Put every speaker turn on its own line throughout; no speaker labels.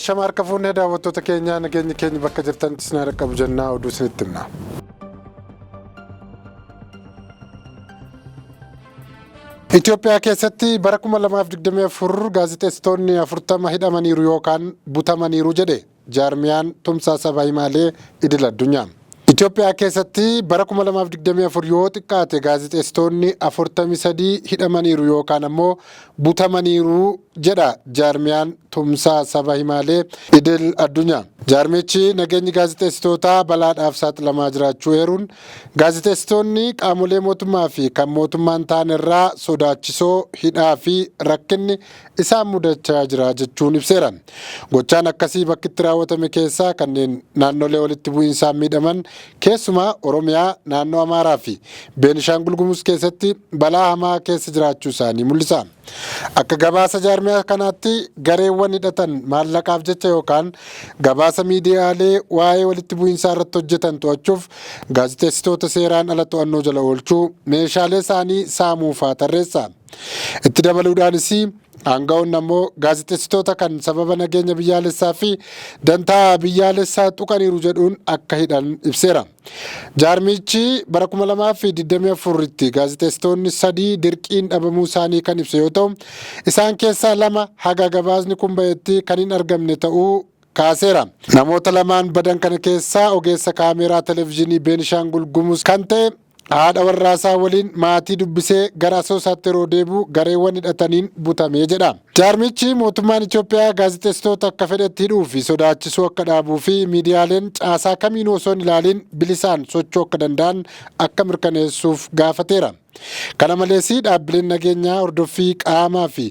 Ashama harka fuunee daawwattoota keenyaa, nageenyi keenya bakka jirtanitti isin haa dhaqqabu jennaa, oduu isinitti himna. Itoophiyaa keessatti bara 2024 gaazexeessitoonni 40 hidhamaniiru yookaan butamaniiru jedhe jaarmiyaan tumsaa saba himaalee idil addunyaa. Itoophiyaa keessatti bara 2024 yoo xiqqaate gaazexeessitoonni 43 hidhamaniiru yookaan ammoo butamaniiru jedha jaarmiyaan tumsaa saba himaalee idil addunyaa. Jaarmichi nageenyi gaazexeessitootaa balaadhaaf saaxilamaa jiraachuu eeruun, gaazexeessitoonni qaamolee mootummaa fi kan mootummaan ta'an irraa sodaachisoo, hidhaa fi rakkinni isaan mudachaa jira jechuun ibseera. Gochaan akkasii bakki itti raawwatame keessaa kanneen naannolee walitti bu'iinsaan miidhaman, keessumaa Oromiyaa, naannoo Amaaraa fi Beenishaangul Gumuz keessatti balaa hamaa keessa jiraachuu isaanii mul'isa. Akka gabaasa jaarmiyaa kanaatti, gareewwan hidhatan maallaqaaf jecha yookaan gabaasa miidiyaalee waa'ee walitti bu'iinsaa irratti hojjetan to'achuuf gaazexeessitoota seeraan ala to'annoo jala oolchuu, meeshaalee isaanii saamuu fa'aa tarreessa. Itti dabaluudhaanis, aanga'oonni ammoo gaazexeessitoota kan sababa nageenya biyyaalessaa fi dantaa biyyaalessaa tuqaniiru jedhuun akka hidhan ibseera. Jaarmichi bara 2024tti gaazexeessitoonni sadii dirqiin dhabamuu isaanii kan ibse yoo ta'u, isaan keessaa lama haga gabaasni kun ba'etti kan hin argamne ta'uu kaaseera. Namoota lamaan badan kana keessaa ogeessa kaameeraa televizyiinii Beenishaangul Gumuz kan ta'e haadha warraasaa waliin maatii dubbisee gara Asoosaatti yeroo deebi'u gareewwan hidhataniin butamee jedha. Jaarmichi mootummaan Itoophiyaa gaazexeessitoota akka fedhetti hidhuu fi sodaachisuu akka dhaabuu fi miidiyaaleen caasaa kamiinuu osoo hin ilaaliin bilisaan socho'uu akka danda'an akka mirkaneessuuf gaafateera. Kana malees, dhaabbileen nageenyaa hordoffii qaamaa fi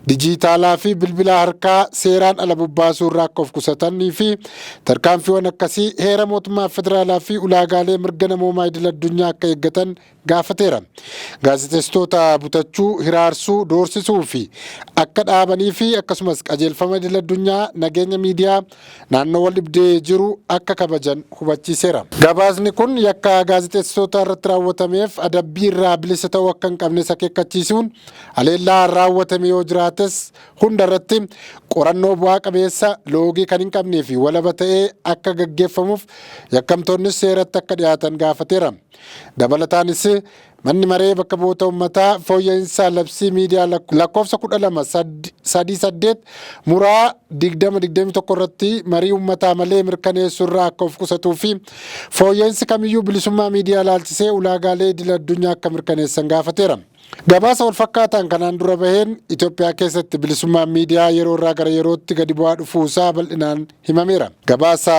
dijiitaalaa fi bilbila harkaa seeraan ala bobbaasuu irraa akka of qusatanii fi tarkaanfiiwwan akkasii heera mootummaa federaalaa fi ulaagaalee mirga namoomaa idil addunyaa akka eeggatan gaafateera. Gaazexeessitoota butachuu, hiraarsuu, doorsisuu fi akka dhaabanii fi akkasumas qajeelfama idil addunyaa nageenya miidiyaa naannoo wal dhibdee jiru akka kabajan hubachiiseera. Gabaasni kun yakka gaazexeessitoota irratti raawwatameef adabbii irraa bilisa ta'uu akka hin qabnes akeekkachiisuun, haleellaa raawwatame yoo jiraates hunda irratti qorannoo bu'aa qabeessa, loogii kan hin qabnee fi walaba ta'ee akka gaggeeffamuuf, yakkamtoonnis seeratti akka dhiyaatan gaafateera. Dabalataanis, manni maree bakka bu'oota uummataa fooyya'insa labsii miidiyaa lakkoofsa 12 3 8 muraa 2021 irratti marii uummataa malee mirkaneessuu irraa akka of qusatuu fi fooyya'insi kamiyyuu bilisummaa miidiyaa ilaalchisee ulaagaalee idil addunyaa akka mirkaneessan gaafateera. Gabaasa wal fakkaataan kanaan dura baheen Itoophiyaa keessatti bilisummaan miidiyaa yeroo irraa gara yerootti gadi bu'aa dhufuusaa bal'inaan himameera. Gabaasa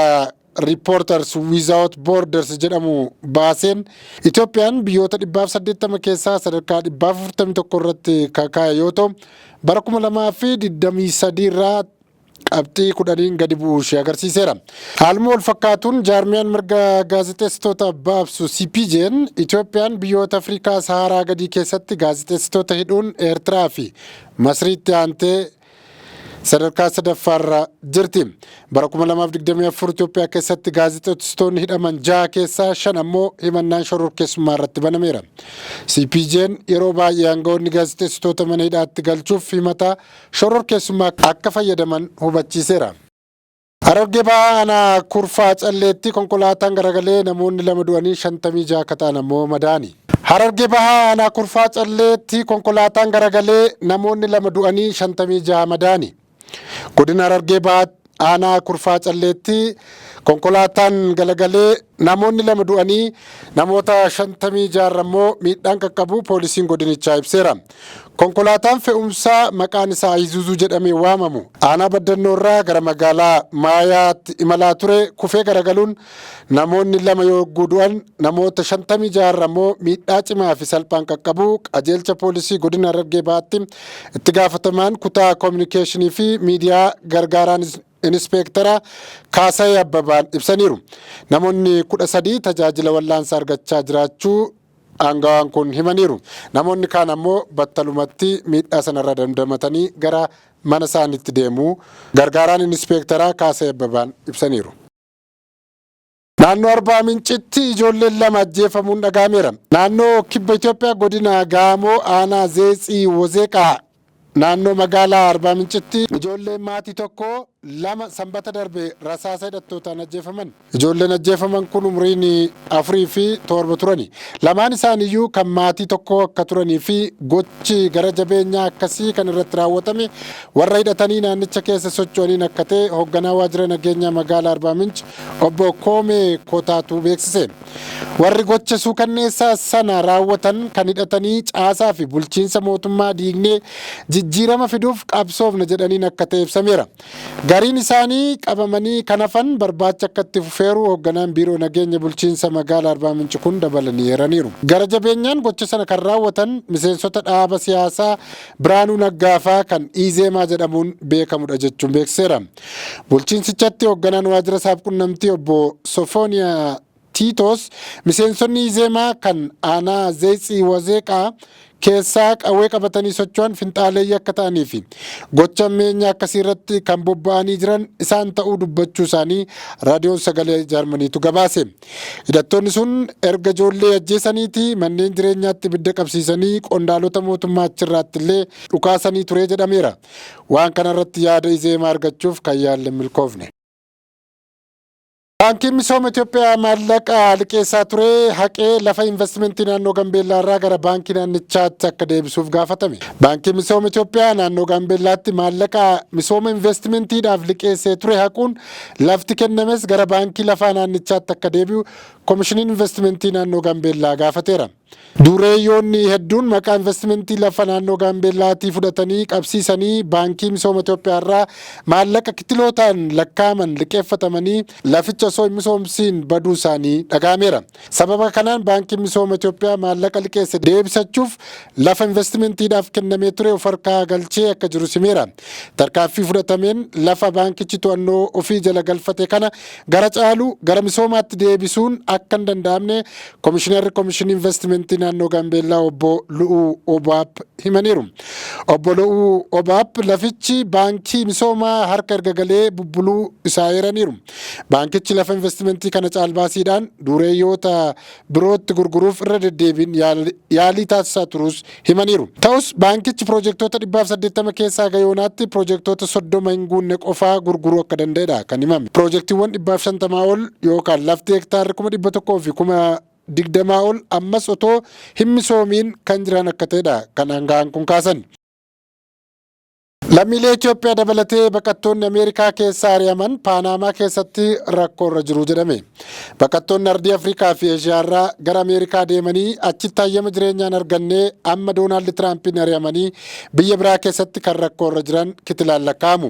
Reporters Without Borders jedhamu baaseen Itoophiyaan biyyoota 180 keessaa sadarkaa 141 irratti kan kaa'e yoo ta'u, bara 2023 irraa qabxii 10n gadi bu'uu ishee agarsiiseera. Haaluma wal fakkaatuun, jaarmiyaan mirga gaazexeessitoota baabsu CPJ'n Itoophiyaan biyyoota Afrikaa Saharaa gadii keessatti gaazexeessitoota hidhuun Eertiraa fi Masriitti aantee sadarkaa sadaffaarra jirti. Bara 2024 Itoophiyaa keessatti gaazexeessitoonni hidhaman jaha keessaa shan ammoo himannaan shororkeessummaa irratti banameera. CPJ'n yeroo baay'ee aangawoonni gaazexeessitoota mana hidhaatti galchuuf himata shororkeessummaa akka fayyadaman hubachiiseera. Harargee Bahaa aanaa Kurfaa Calleetti konkolaataan garagalee namoonni lama du'anii 56 akka ta'an ammoo madaa'ani. Harargee Bahaa aanaa Kurfaa Calleetti konkolaataan garagalee namoonni lama du'anii 56 madaa'ani. Godina Harargee Bahaa aanaa Kurfaa Calleetti konkolaataan galagalee namoonni lama du'anii namoota 56 immoo miidhaan qaqqabu poolisiin godinichaa ibseera. Konkolaataan fe'umsaa maqaan isaa Ayizuzuu jedhamee waamamu aanaa Baddannoo irraa gara magaalaa Maayaatti imalaa ture kufee garagaluun namoonni lama yogguu du'an, namoota 56 immoo miidhaa cimaa fi salphaan qaqqabu qajeelcha poolisii godina Harargee Bahaatti itti gaafatamaan kutaa koominikeeshinii fi miidiyaa gargaaraan Inispeektara Kaasayee Abbabaan ibsaniiru. Namoonni 13 tajaajila wal'aansaa argachaa jiraachuu aangawaan kun himaniiru. Namoonni kaan ammoo battalumatti miidhaa sanarra dandamatanii gara mana isaaniitti deemuu gargaaraan Inispeektaraa Kaasayee Abbabaan ibsaniiru. Naannoo Arbaa Mincitti ijoolleen lama ajjeefamuun dhaga'ameera. Naannoo Kibba Itoophiyaa godina Gaamoo aanaa Zeetsii Wozeeqaa naannoo magaalaa Arbaa Mincitti ijoolleen maatii tokko lama Sanbata darbe rasaasa hidhattootaan ajjeefaman. Ijoolleen ajjeefaman kun umriin 4 fi 7 turani. Lamaan isaaniiyyuu kan maatii tokkoo akka turanii fi gochi gara jabeenyaa akkasii kan irratti raawwatame warra hidhatanii naannicha keessa socho'aniin akka ta'e hoogganaa waajjira nageenyaa magaalaa Arbaa Minch obbo Koomee Kootaatu beeksise. Warri gocha suukanneessaa sana raawwatan kan hidhatanii caasaa fi bulchiinsa mootummaa diignee jijjiirama fiduuf qabsoofna jedhaniin akka ta'e ibsameera. Gariin isaanii qabamanii kan hafan barbaacha akka itti fufeeru hoogganaan biiroo nageenya bulchiinsa magaalaa Arbaa Minch kun dabalanii eeraniiru. Gara jabeenyaan gocha sana kan raawwatan miseensota dhaaba siyaasaa Biraanuu Naggaafaa kan Izeemaa jedhamuun beekamudha jechuun beeksiseera. Bulchiinsichatti hoogganaan waajjira saabqunnamtii obbo Sofooniyaa Tiitoos miseensonni Izeemaa kan aanaa Zeetsii Wazeeqaa keessaa qawwee qabatanii socho'an finxaaleeyyii akka ta'anii fi gocha ammeenyaa akkasii irratti kan bobba'anii jiran isaan ta'uu dubbachuu isaanii raadiyoon sagalee Jaarmaniitu gabaase. Hidhattoonni sun erga ijoollee ajjeesaniiti manneen jireenyaatti ibidda qabsiisanii qondaalota mootummaa achirraatti illee dhukaasanii ture jedhameera. Waan kanarratti yaada Izeemaa argachuuf kan yaalle hin milkoofne. Baankiin Misooma Itoophiyaa maallaqa liqeessaa ture haqee lafa investimentii naannoo Gambeellaa irraa gara baankii naannichaatti akka deebisuuf gaafatame. Baankiin Misooma Itoophiyaa naannoo Gaambeellaatti maallaqa misooma investimentiidhaaf liqeessee ture haquun lafti kennames gara baankii lafaa naannichaatti akka deebi'u Komishiniin Investimentii naannoo Gaambeellaa gaafateera. Dureeyyoonni hedduun maqaa investimentii lafa naannoo Gaambeellaatii fudhatanii qabsiisanii baankii misooma Itoophiyaa irraa maallaqa kitilootaan lakkaa'aman liqeeffatamanii laficha osoo hin misoomsiin baduu isaanii dhaga'ameera. Sababa kanaan baankiin misooma Itoophiyaa maallaqa liqeesse deebisachuuf lafa investimentiidhaaf kennamee ture of harkaa galchee akka jiru himeera. Tarkaanfii fudhatameen lafa baankichi to'annoo ofii jala galfate kana gara caalu gara misoomaatti deebisuun akka hin danda'amne Komishinarri Komishinii Investimentii naannoo Gaambeellaa obbo Lu'uu Obaap himaniiru. Obbo Lu'uu Obaap lafichi baankii misoomaa harka erga galee bubbuluu isaa eeraniiru. Baankichi lafa investimentii kana caalbaasiidhaan dureeyyoota birootti gurguruuf irra deddeebiin yaalii taasisaa turuus himaniiru. Ta'us baankichi piroojeektoota 180 keessaa haga yoonaatti piroojeektoota 30 hin guunne qofaa gurguruu akka danda'edha kan himame. Piroojeektiiwwan 150 ol yookaan lafti hektaarri 100,000 fi 20,000 ol ammas otoo hin misoomiin kan jiran akka ta'edha kan aanga'aan kun kaasan. Lammiilee Itoophiyaa dabalatee baqattoonni Ameerikaa keessaa ari'aman Paanaamaa keessatti rakkoo irra jiru jedhame. Baqattoonni ardii Afrikaa fi Eeshiyaa irraa gara Ameerikaa deemanii achitti hayyama jireenyaan argannee amma Doonaald Tiraampiin ari'amanii biyya biraa keessatti kan rakkoo irra jiran kitilaan lakkaa'amu.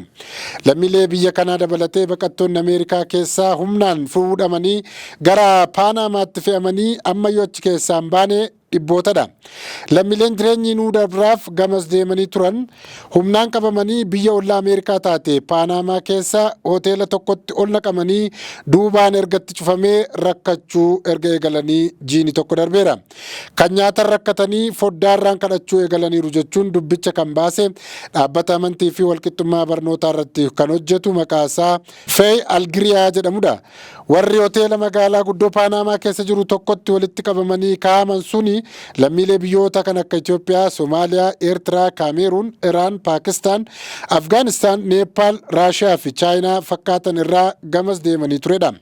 Lammiilee biyya kanaa dabalatee baqattoonni Ameerikaa keessaa humnaan fuudhamanii gara Paanaamaatti fe'amanii ammayyuu achi keessaa hin baane dhibbootadha. Lammiileen jireenyi nuu dabraaf gamas deemanii turan humnaan qabamanii biyya ollaa Ameerikaa taate Paanaamaa keessa hoteela tokkotti ol naqamanii duubaan ergatti cufamee rakkachuu erga eegalanii jiini tokko darbeera. Kan nyaatan rakkatanii foddaarraan kadhachuu eegalaniiru jechuun dubbicha kan baase dhaabbata amantii fi walqixxummaa barnootaa irratti kan hojjetu maqaasaa Feey Algiriyaa jedhamudha. Warri hoteela magaalaa guddoo Paanaamaa keessa jiru tokkotti walitti qabamanii kaa'aman suni lammiilee biyyoota kan akka Itoophiyaa, Somaaliyaa, Eertiraa, Kaameeruun, Iraan, Paakistaan, Afgaanistaan, Neepaal, Raashiyaa fi Chaayinaa fakkaatan irraa gamas deemanii turedha.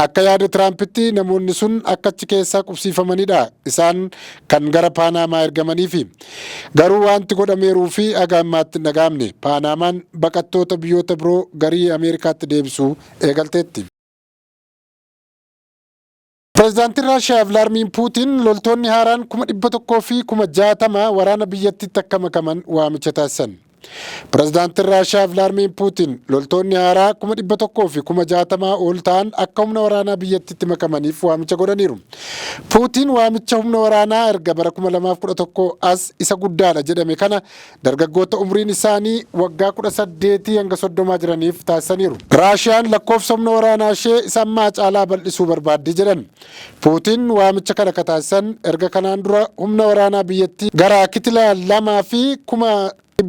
Akka yaada Tiraampitti namoonni sun akka achi keessaa qubsiifamanidha isaan kan gara Paanaamaa ergamaniifi. Garuu wanti godhameeruu fi haga ammaatti hin dhaga'amne. Paanaamaan baqattoota biyyoota biroo garii Ameerikaatti deebisuu eegalteetti. Pireezidaantiin Raashiyaa Vilaarmiin Puutiin loltoonni haaraan 160,000 waraana biyyattiitti akka makaman waamicha taasisan. Pireezidaantiin Raashiyaa Vilaarmiin Puutiin loltoonni haaraa 160,000 ol ta'an akka humna waraanaa biyyattiitti makamaniif waamicha godhaniiru. Puutiin waamicha humna waraanaa erga bara 2011 as isa guddaadha jedhame kana dargaggoota umriin isaanii waggaa 18 hanga 30 jiraniif taasisaniiru. Raashiyaan lakkoofsa humna waraanaa ishee isa ammaa caalaa bal'isuu barbaaddi jedhan. Puutiin waamicha kana ka taasisan erga kanaan dura humna waraanaa biyyattii gara kitila 2 fi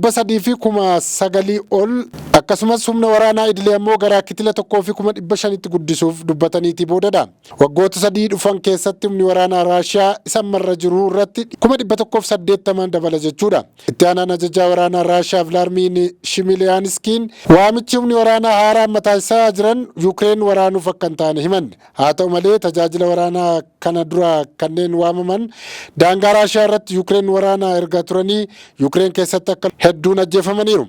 300 fi 9,000 ol, akkasumas humna waraanaa idilee ammoo gara kitila 1 fi 500tti guddisuuf dubbataniitii boodadha. Waggoota 3 dhufan keessatti humni waraanaa Raashiyaa isa ammarra jiru irratti 180,000 dabala jechuudha. Itti aanaan ajajaa waraanaa Raashiyaa Vilaarmiin Shimiliyaaniskiin waamichi humni waraanaa haaraa amma taasisaa jiran Yuukireen waraanuuf akka hin taane himan. Haa ta'u malee, tajaajila waraanaa kana dura kanneen waamaman daangaa Raashiyaa irratti Yuukireen waraanaa erga turanii Yuukireen keessatti akka hedduun ajjeefamaniiru.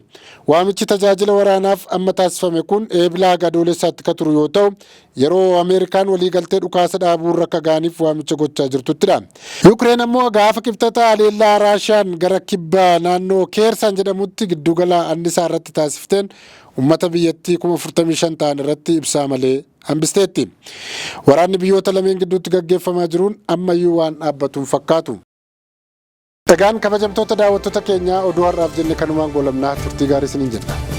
Waamichi tajaajila waraanaaf amma taasifame kun Eebilaa haga Adoolessaatti kan turu yoo ta'u, yeroo Ameerikaan waliigaltee dhukaasa dhaabuu irra akka ga'aniif waamicha gochaa jirtuttidha. Yuukireen ammoo gaafa Kibxata haleellaa Raashiyaan gara kibba naannoo Keersaan jedhamutti giddugala annisaa irratti taasifteen uummata biyyattii 45,000 ta'an irratti ibsaa malee hambisteetti. Waraanni biyyoota lameen gidduutti gaggeeffamaa jiruun ammayyuu waan dhaabbatuun fakkaatu. Egaan kabajamtoota daawwattoota keenyaa, oduu har'aaf jenne kanumaan goolabnaa. Turtii gaarii isiniin jenna.